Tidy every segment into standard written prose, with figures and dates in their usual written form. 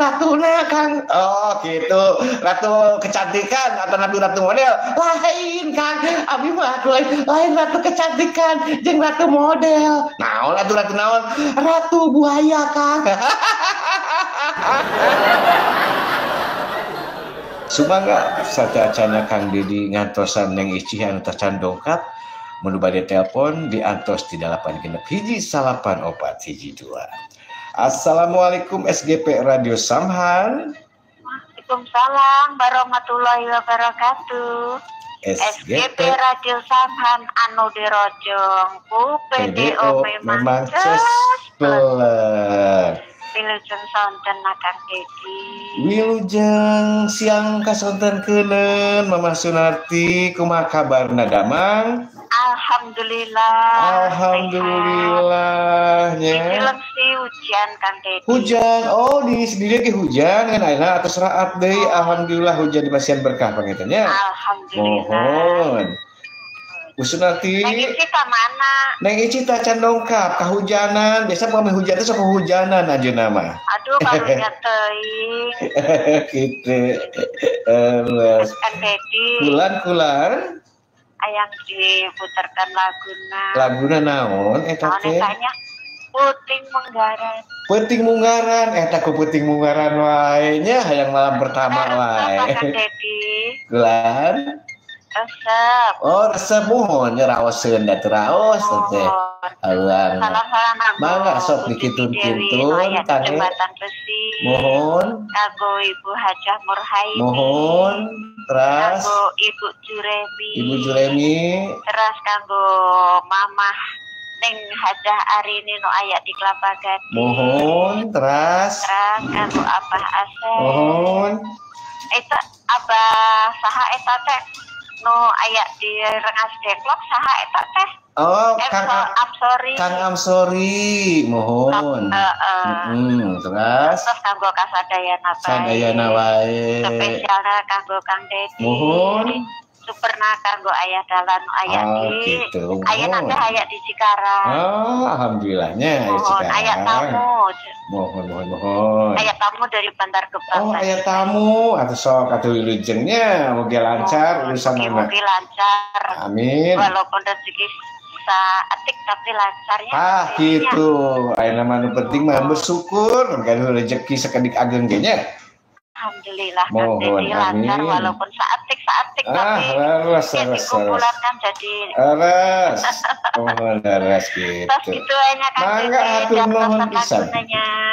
ratuna Kang. Oh gitu, ratu kecantikan atau nabi ratu model lain Kang. Abi mah lain ratu kecantikan jeung ratu model. Naon atuh ratu naon? Ratu buaya Kang. Sumangga sateuacanna Kang Dedi ngantosan Neng Icih anu tacan dongkap mun bade telepon diantos di 861 9412. Assalamualaikum SGP Radio Samhan. Waalaikumsalam warahmatullahi wabarakatuh. SGP Radio Samhan anu dirojong ku PDO memang cespeler. Wilujeng sonten Kang Dedi. Wilujeng siang kasonten keuneun Mamah Sunarti, kumaha kabarna damang? Alhamdulillah. Alhamdulillah nya. Di Cileungsi hujan Kang Dedi. Hujan. Oh, di dieu ge hujan kan ayeuna atos raat deui. Alhamdulillah hujan di pasian berkah panginten nya. Alhamdulillah. Mohon. Bu Sunarti. Neng Ici ka mana? Neng Ici tacan dongkap kahujanan. Biasa pami hujan teh sok kahujanan anjeunna mah. Aduh karunya teuing. Kitu. Kang Dedi. Kulan-kulan ayang diputarkan laguna. Laguna naon eta teh? Puting Munggaran. Puting Munggaran, eta ku Puting Munggaran wae nya hayang malam pertama wae. Kang Dedi. Kulan resep. Oh, resep mohon nya raoseun da teu raos teh. Halang. Salam-salam mangga sok dikitun-kitun kang Jembatan Besi. Mohon kanggo Ibu Hajah Murhaini. Mohon teras kanggo Ibu Juremi. Ibu Juremi. Teras kanggo Mamah Neng Hajah Arini nu aya di Kelapa Gading. Mohon teras. Teras kanggo Abah Asep. Mohon. Eta Abah saha eta teh? Nu aya di Rengas Dengklok saha eta teh? Oh, Kang Amsori. Kang Amsori, mohon. Terus terus kanggo kasadayana bae. Sadayana wae. Spesialna kanggo Kang Dedi. Mohon. Superna kanggo ayah dalan aya di. Gitu. Aya nanti aya di Cikarang. Oh, alhamdulillahnya di Cikarang. Aya tamu. Mohon, mohon, mohon. Aya tamu dari Bantar Gebang. Oh, aya tamu atuh sok atuh wilujengnya mugi lancar urusan anak. Mugi lancar. Amin. Walaupun rezeki saeutik tapi lancarnya. Ah, gitu. Ayeuna mah nu penting mah bersyukur gaduh rezeki sakedik ageng ge nya. Alhamdulillah Kang Dedi lancar walaupun saeutik tapi leres, dikumpulankan jadi leres. Mohon leres gitu. Terus gitu aja Kang Dedi. Mangga hatur nuhun pisan.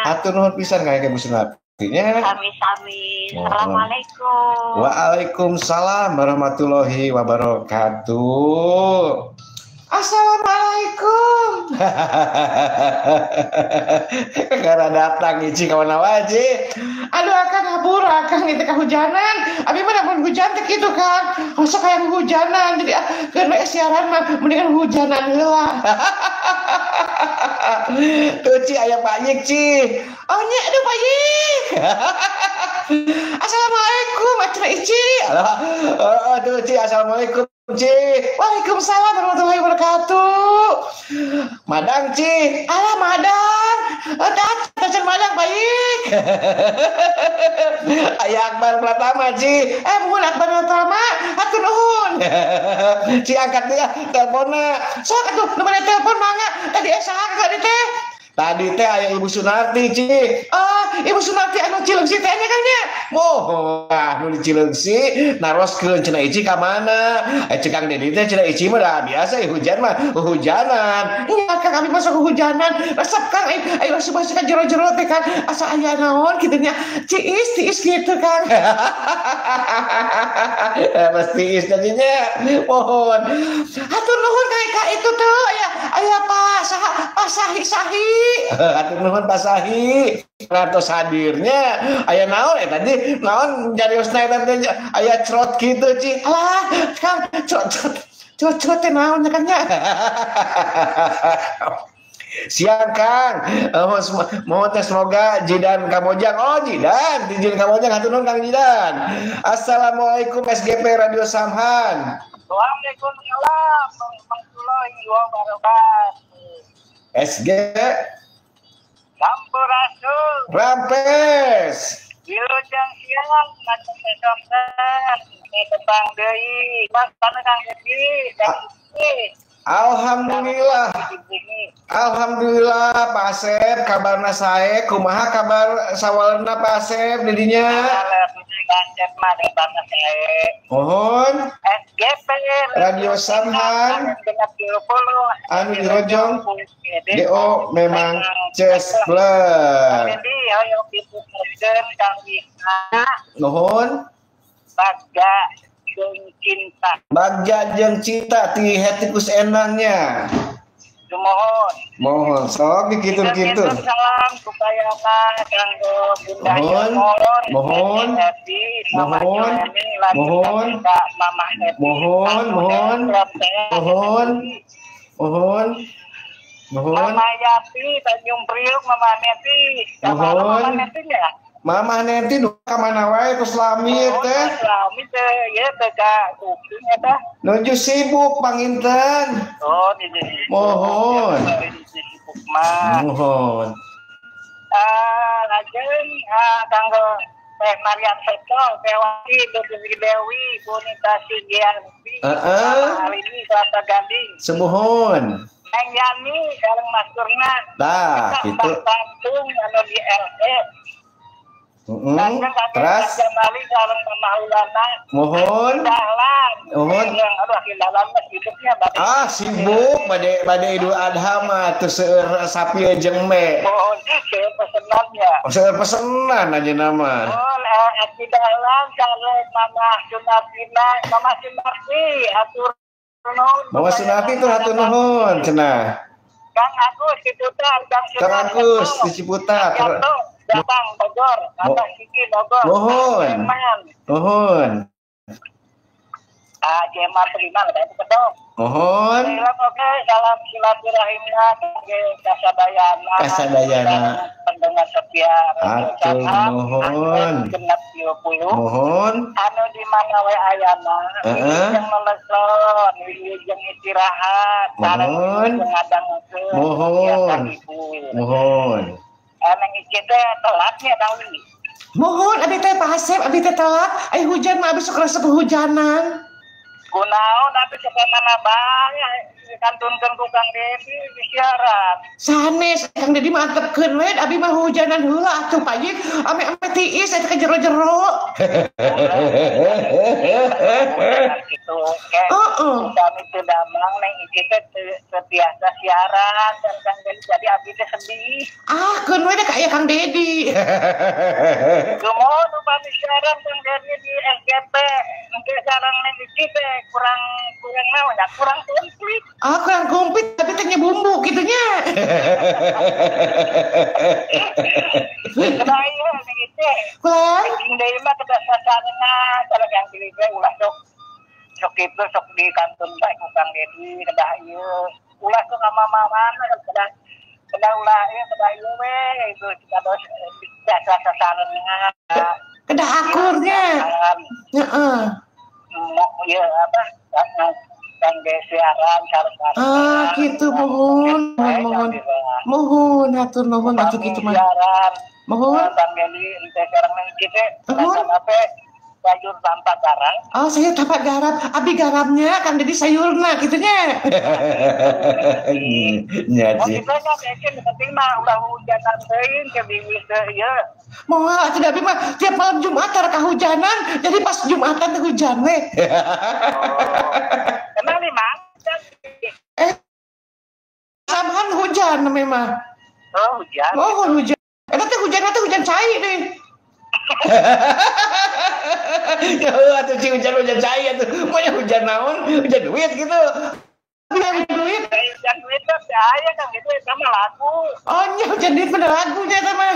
Hatur nuhun pisan ka Bu Sunarti nya. Sami-sami. Assalamualaikum. Waalaikumsalam warahmatullahi wabarakatuh. Assalamualaikum. Karena datang Ici kawan wae. Aduh akang ngapura akang itu kehujanan. Abi mah lamun hujan teh kitu Kang. Osok hayang hujanan. Jadi keur siaran mah mendingan hujanan heula. Tuh Ci aya Pak Yik Ci. Oh nya aduh Pak Yik. Assalamualaikum cenah Ici. Aduh Ci assalamualaikum. Ci, waalaikumsalam warahmatullahi wabarakatuh. Madang Ci, alah madang, tacan madang baik. Ayah Akbar Pratama Ci, mohon Akbar Pratama, hatur nuhun. Ci angkat dia teleponnya, sok atuh nu bade telepon mangga, tadi saha tadi teh? Tadi teh aya Ibu Sunarti Ci. Oh, Ibu Sunarti anu Cileungsi teh nya kan nya. Moh, nu di Cileungsi naroskeun cenah Ici ka mana? Cek Kang Dedi teh cenah Ici mah dah biasa hujan mah hujanan. Iya Kang abi masuk kehujanan. Resep Kang ayo masuk ka jero-jero teh Kang asa aya naon kitu nya. Ciis tiis gitu Kang. Pasti tiis jadinya. Mohon. Hatur nuhun ka itu tuh aya aya Pak saha Pak Sahi Sahi. Hatur nuhun Pak Sahi. Rantos hadirnya aya naon tadi naon jariosna eta teh aya cerot kitu Ci. Alah Kang cerot cerot cerot teh naon nya Kang nya. Siang Kang, mohon teh semoga Jidan Kamojang. Oh Jidan, Jidan Kamojang hatur nuhun Kang Jidan. Assalamualaikum SGP Radio Samhan. Waalaikumsalam warahmatullahi wabarakatuh. SG Sampurasun. Rampes. Wilujeng siang macam sonten tepang deui Mas Kang Dedi. Alhamdulillah. Alhamdulillah Pak Asep, kabarna sae, kumaha kabar sawalna Pak Asep didinya? Mohon. SGP Radio Samhan anu dirojong DO memang ces blek. Nuhun. Bagja jeung cinta. Bagja jeung cinta ti hetikus enangnya. Mohon. Mohon sok kitu-kitu. Salam supayana kanggo Bunda Mohon. Mohon. Mohon. Mohon. Mohon, mohon. Mohon. Mohon. Mohon. Mama Yapi Tanjung Priuk, Mama Neti. Mohon. Mama Neti nya. Mama Neti nu ka mana wae terus lami teh. Lami teh ieu teh ka kuping eta. Nuju sibuk panginten. Oh, nuju sibuk. Mohon. Sibuk mah. Mohon. Lajeng kanggo Teh Mariam Seto, Teh Wati, Dutri Dewi, Bonita Sigianti, Mama Alini Kelapa Gading. Semuhun. Neng Yani sareng Mas Kurna. Tah, kitu. Bandung anu di LE. Terus mohon. Mohon. Ah, sibuk bade bade Idul Adha mah teu seueur sapi jeung me. Mohon seueur pesenannya. Seueur pesenan aja nama. Mohon Aki Dahlan sareng Mama Sunartina, Mama Sunarti atur nuhun. Mama Sunarti tuh hatur nuhun cenah. Kang Agus Ciputat, Kang Agus di Ciputat. Datang Bogor, Abah Kiki Bogor. Mohon. Mohon. Ah, Jeman terima lah itu kedok. Mohon. Oke, salam silaturahimna ke kasadayana. Kasadayana. Pendengar setia. Atur nuhun. Genep 30. Mohon. Anu di mana we ayana? Wilujeng leleson, wilujeng istirahat, Mohon. Ngadangukeun. Mohon. Mohon. Neng Ici teh telatnya tahu. Mohon abi teh Pak Asep, abi teh telat. Ai hujan mah abi sok resep hujanan. Kunaon abi sok mana bae dikantunkeun ku Kang Dedi di siaran. Sanes Kang Dedi mah antepkeun we abi mah hujanan heula atuh Pak Yik. Ame-ame tiis eta ka jero-jero. Kitu heeh. Kami teu damang Neng Ici teh teu biasa siaran dan Kang Dedi jadi abi teh sedih. Ah, keun we ka aya Kang Dedi. Kumaha upami siaran Kang Dedi di SGP engke sareng Neng Ici teh kurang kurang naon ya, kurang komplit. Ah, kurang komplit tapi teh nya bumbu kitu nya. Kumaha ieu Neng Ici? Kurang Jeung deui mah kedah sasarengan sareng yang pilih teh ulah sok sok kitu sok di kantun bae ku Kang Dedi kedah ieu ulah sok ka mama-mana kedah kedah ulah ieu kedah ieu we itu kados biasa sasarengan. Kedah akurnya. Heeh. Ieu apa Kang siaran sareng. Ah, kitu mohon, mohon. Mohon hatur nuhun atuh kitu mah. Mohon. Kang Dedi ente sareng Neng Ici teh apa sayur tanpa garam. Oh, sayur tanpa garam. Abi garamnya Kang Dedi sayurna kitu nya. Nya sih. Oh, kitu nya penting mah ulah hujanan teuing ke bibis teh ieu. Moal atuh abi mah tiap malam Jumat tara kahujanan. Jadi pas Jumatan teh hujan we. Oh. Emang di mana? Samhan hujan memang. Oh, hujan. Oh, hujan. Eta teh hujan teh hujan cai deh. Ya atuh ci hujan hujan cai atuh. Moal hujan naon? Hujan duit gitu. Hujan duit. Hujan duit teh aya kan gitu eta mah lagu. Oh, nya hujan duit mah lagunya eta mah.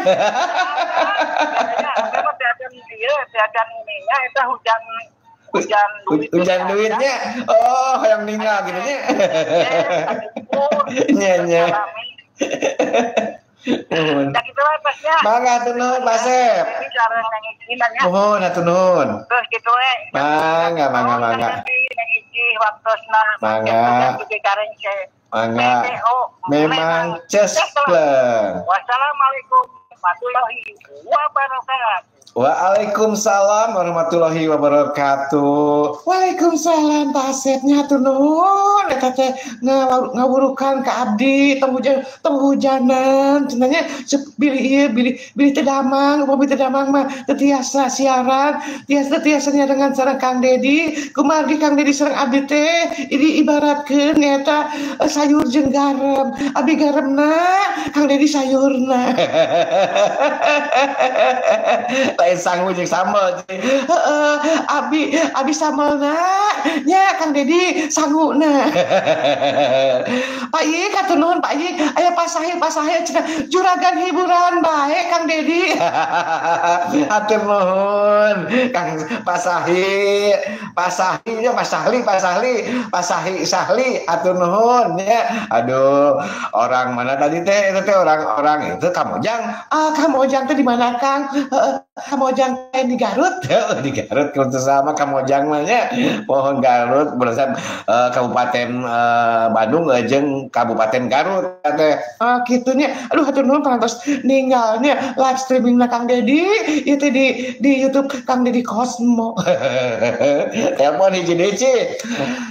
Eta mah teh acan ieu, teh acan ininya eta hujan hujan duit. Hujan duitnya. Oh, hayang ninggal gitu nya. Nya nya. Nuhun. Mangga hatur nuhun Pak Asep. Nuhun hatur nuhun. Terus kitu we. Mangga mangga mangga. Mangga. Mangga. Memang cespleng. Wassalamualaikum warahmatullahi wabarakatuh. Waalaikumsalam warahmatullahi wabarakatuh. Waalaikumsalam Pak Asep nya hatur nuhun eta teh ngawurukan ka abdi tong hujan tong hujanan cenah nya bilih ieu bilih bilih teu damang upami teu damang mah teu tiasa siaran tiasa tiasa nyarengan sareng Kang Dedi kumargi Kang Dedi sareng abdi teh ini ibaratkeun nyaeta sayur jeung garam abdi garamna Kang Dedi sayurna. Lain sangu jeung sambel. Heeh, abi abi sambelna nya Kang Dedi sanguna. Pak Yik hatur nuhun Pak Yik, aya pasahil cenah juragan hiburan bae Kang Dedi. Hatur nuhun Kang Pasahil, Pasahil nya Pasahli Pasahli, Pasahi Sahli hatur nuhun nya. Aduh, orang mana tadi teh itu teh orang-orang itu Kamojang. Ah, Kamojang teh di mana Kang? Heeh, Kamojang teh di Garut. Di Garut kudu sama Kamojang mah nya. Pohon Garut berasal Kabupaten Bandung jeung Kabupaten Garut teh. Ah, kitu nya. Aduh hatur nuhun parantos ninggalnya live streaming na Kang Dedi ieu teh di YouTube Kang Dedi Cosmo. Telepon hiji deui Ci.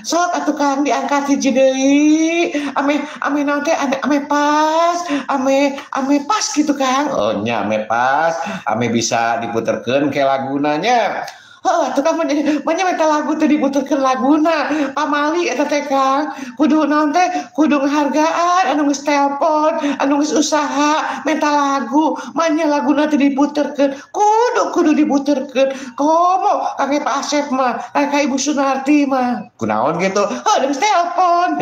Sok atuh Kang diangkat hiji deui. Ame ame naon teh ame pas, ame ame pas gitu Kang. Oh nya ame pas, ame bisa diputerkeun ke laguna nya. Heuh atuh Kang manya minta lagu teh diputerkeun laguna. Pamali eta teh Kang, kudu naon teh kudu ngahargaan anu geus telepon, anu geus usaha minta lagu, manya laguna teh diputerkeun. Kudu kudu diputerkeun. Komo kang Pak Asep mah, ka Ibu Sunarti mah. Kunaon gitu? Heuh geus telepon.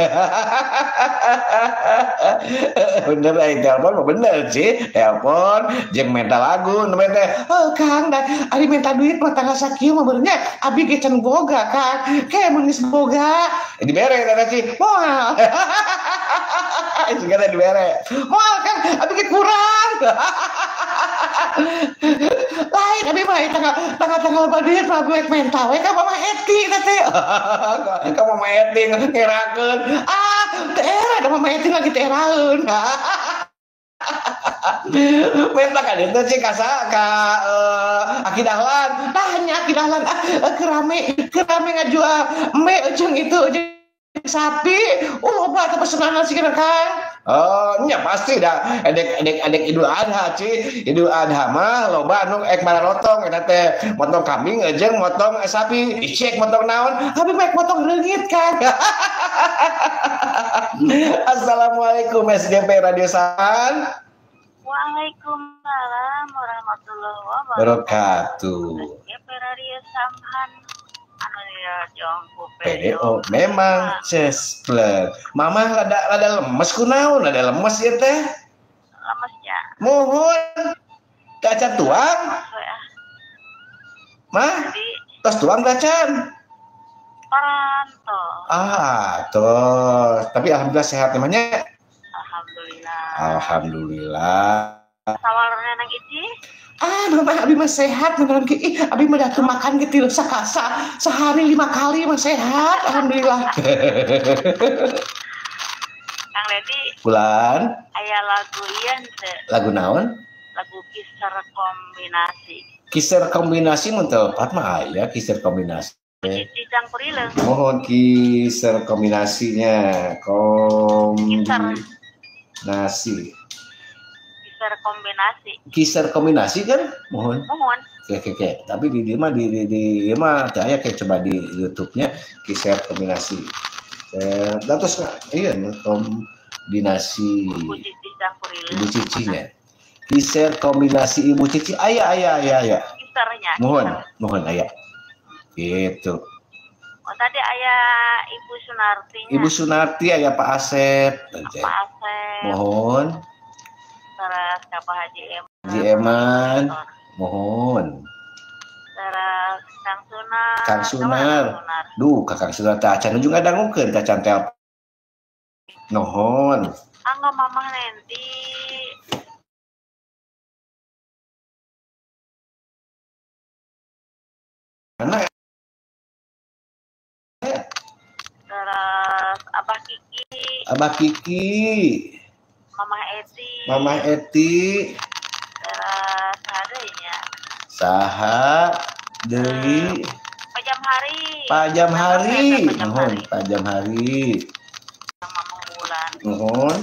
Bener ai telepon mah bener sih. Telepon jeung minta lagu nu teh. Heuh Kang, da ari minta duit mah tanggal sakieu mah beurnya abi ge can boga Kang. Ke mun geus boga dibere eta sih. Moal. Juga teh dibere. Moal Kang, abi ge kurang. Lain abi mah tanggal-tanggal duit mah abi menta we ka Mama Eti eta teh. Ka Mama Eti ngerakeun. Ah, teu era da Mama Eti lagi teu eraeun. Minta ka dieu teh ka ka Aki Dahlan. Tah nya Aki Dahlan ah kerame ngajual mie jeung itu jeung sapi. Loba teh pesenanna sih Kang. Oh, nya pasti dah edek edek edek Idul Adha Ci. Idul Adha mah loba anu ek mararotong eta teh motong kambing jeung motong sapi. Icek motong naon? Abi mah motong reungit Kang. Assalamualaikum SGP Radio San. Waalaikumsalam warahmatullahi wabarakatuh. SGP Radio Samhan anu PDO memang cesplek. Mama rada rada lemes kunaon, rada lemes ieu teh. Lemesnya. Mohon kaca tuang. Mah, tos tuang kacan. Paranto. Ah, tos. Tapi alhamdulillah sehat namanya. Alhamdulillah. Alhamdulillah. Sawarna nang Ici? Ah, mama abi mah sehat beneran ki. Ih, abi mah datu makan ge tilu sakasa sehari 5 kali mah sehat, alhamdulillah. Kang Dedi. Bulan. Aya lagu ieu teu? Lagu naon? Lagu Kiser Kombinasi. Kiser Kombinasi mun teu lepat mah aya Kiser Kombinasi. Mohon Kiser Kombinasinya, kombinasi. Kiser Kombinasi. Kiser Kombinasi kan? Mohon. Mohon. Oke, oke. Tapi di mah di mah aya kayak coba di YouTube-nya Kiser Kombinasi. Terus iya kombinasi. Ibu Cicinya. Kiser Kombinasi Ibu Cici aya aya aya aya. Kisernya. Mohon, mohon aya. Gitu. Oh, tadi ayah Ibu Sunarti. Ibu Sunarti ayah Pak Asep. Pak Asep. Mohon. Terus ke Pak Haji Eman. Haji Eman. Mohon. Terus Kang Sunar. Kang Sunar. Duh, Kang Sunar teh acan juga dangukeun ka can tel. Nuhun. Anggo Mamah nanti. Mana? Terus Abah Kiki. Abah Kiki. Mamah Eti. Mamah Eti. Terus adanya. Saha deui? Pak Jamhari. Pak Jamhari. Nuhun, Pak Jamhari. Sama Bulan. Nuhun.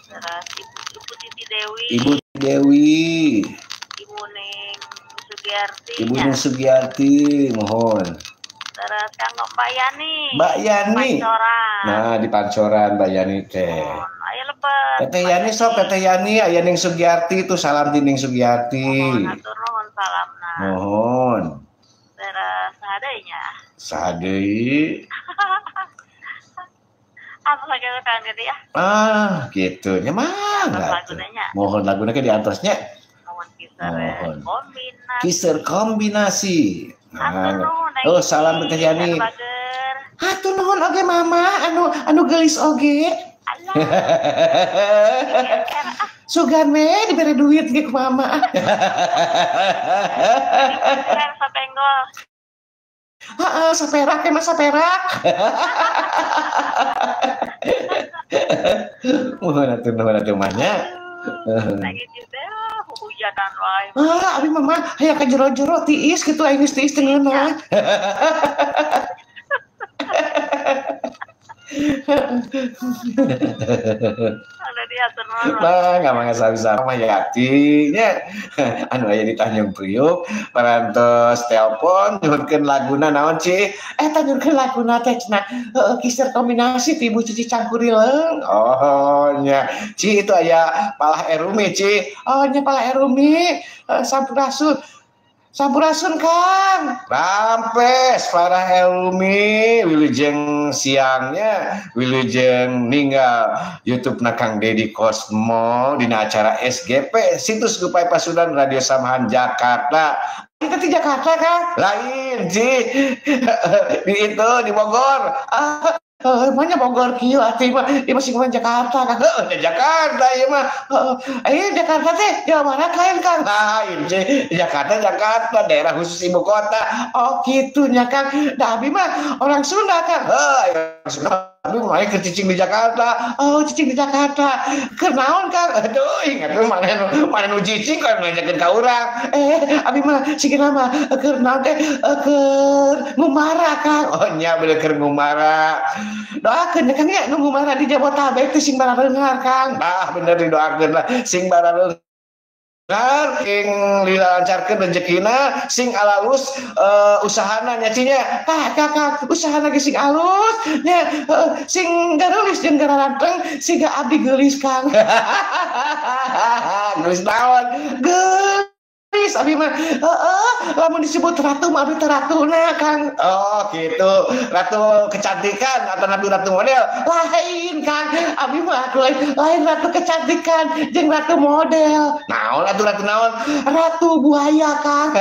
Terus Ibu Titi Dewi. Ibu Dewi. Ibu Ning Sugiarti. Ibu Ning Sugiarti, mohon. Terus Kang Mbak Yani. Mbak Yani. Pancoran. Nah, di Pancoran Mbak Yani teh. Ayo lebet. Teteh Yani sok, Teteh Yani aya Ning Sugiarti itu salam ti Ning Sugiarti. Mohon atur nuhun salamna. Mohon. Terus sadeunya. Sadeui. Apa lagi Kang Dedi ya? Ah, gitu nya mangga. Mohon laguna ke diantosnya. Mohon kiser kombinasi. Kiser kombinasi. Nah, oh salam Teteh Yani. Hatur nuhun oge mama anu geulis oge. Sugan we dibere duit ge ku mama. Sapenggol. Heeh, saperak emang saperak. Mohon atuh nuhun atuh mah nya. Lagi teh hujanan wae. Ah, abi mama hayang ka jero-jero tiis kitu aing geus tiis teu ngeunah. Bang, mangga sami-sami Yati nya. Anu aya di Tanjung Priuk, parantos telepon nyuhunkeun laguna naon Ci? Eta nyuhunkeun laguna teh cenah heueuh kiser kombinasi ti Ibu Cici Cangkurileung. Oh nya. Ci itu aya Palah Erumi Ci. Oh nya Palah Erumi, sampurasun. Sampurasun Kang. Rampes Farah Elmi wilujeng siangnya wilujeng ninggal YouTube na Kang Dedi Cosmo dina acara SGP situs Gupai Pasundan Radio Samhan Jakarta. Kita di Jakarta Kang? Lain Ci. Di itu di Bogor. Ah, mana Bogor kieu atuh mah ieu masih ngomong Jakarta Kang. Heueuh Jakarta ieu mah. Heeh, Jakarta teh Jawa Barat lain Kang. Lain Ci. Jakarta Jakarta daerah khusus ibu kota. Oh kitu nya Kang. Da abi mah orang Sunda Kang. Heuh, orang Sunda abi mah keur cicing di Jakarta. Oh, cicing di Jakarta. Keur naon Kang? Aduh, ingat tuh mana nu cicing kan nanyakeun ka urang. Abi mah sigina mah keur naon teh keur ngumara Kang. Oh nya bener keur ngumara. Doakeun Kang ya nu ngumara di Jabotabek teh sing barareunghar Kang. Bah bener didoakeun lah sing barareunghar sing dilancarkeun rezekina sing alalus usahana nya Ci nya. Tah Kang usahana ge sing alus nya sing gareulis jeung gararanteng siga abdi geulis Kang. Geulis naon? Geulis abi mah heeh lamun disebut ratu mah abi teh ratuna Kang. Oh gitu. Ratu kecantikan atau ratu model? Lain Kang. Abi mah lain ratu kecantikan jeung ratu model. Naon atuh ratu naon? Ratu buaya Kang.